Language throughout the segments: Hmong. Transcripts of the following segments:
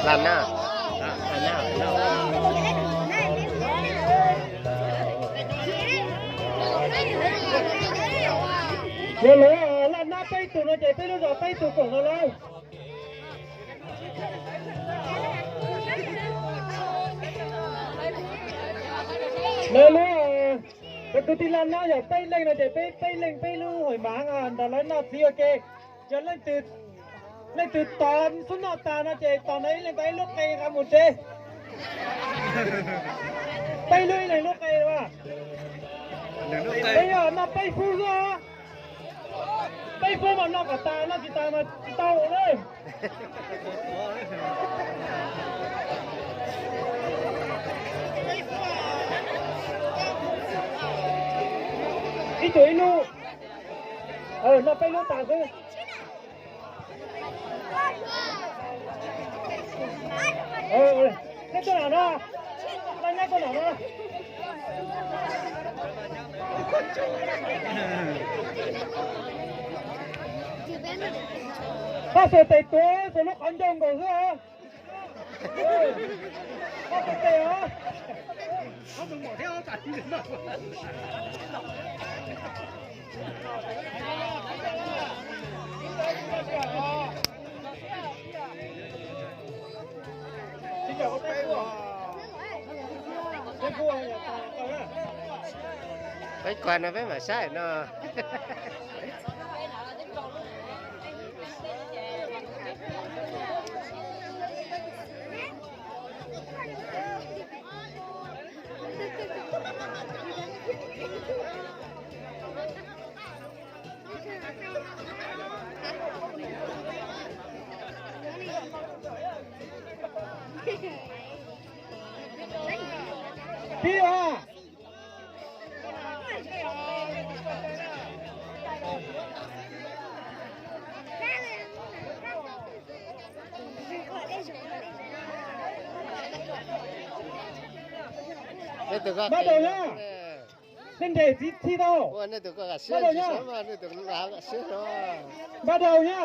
Laj nab, laj nab, laj nab. Yog lawv laj nab peb tug no ces peb lub zos peb tug koom no lawm. Lawv lub, cov kwv tij laj nab yog peb leej no ces peb peb leej peb lub hauj mas ntawm lawv noj txiv ua ke. Yog leej twg tos xub noj tas no ces tos ntawd ib leeg tau ib lub qe nqa mus tsev. Peb lub ib leeg lub qe as. Peb yog noj peb fub xwb. Peb fub mas noj kom tas, noj tsis tas mas tsis tau lawm. Ib tug ib lub, noj peb lub tas xwb. Nyob tuaj no, nyob tuaj no. Pab xuas tes tuav, xuas lub qhov ncauj nkaus xwb. Pab xuas tes os. Peb koj no peb mam saib no. Pib os. Npaj daus na. Nej nres txiv txhij tau. Npaj daus na. Npaj daus na.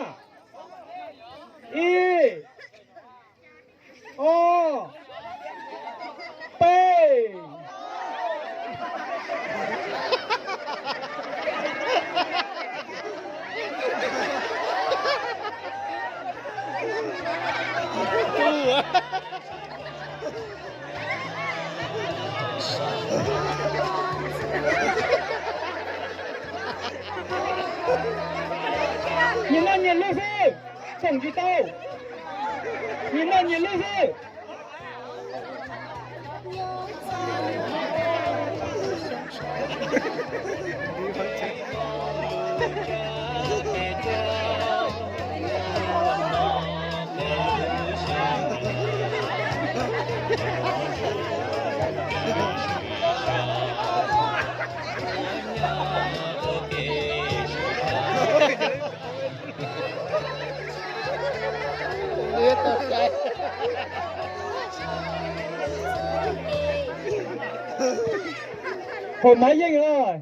Ib, ob, peb. Nyias noj nyias lub xwb, koom tsis tau. Nyias noj nyias lub xwb. Hauv Maiv Yeej os.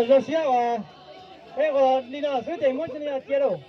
Zoo siab uas peb ua li no xwb ces muab cia lauj.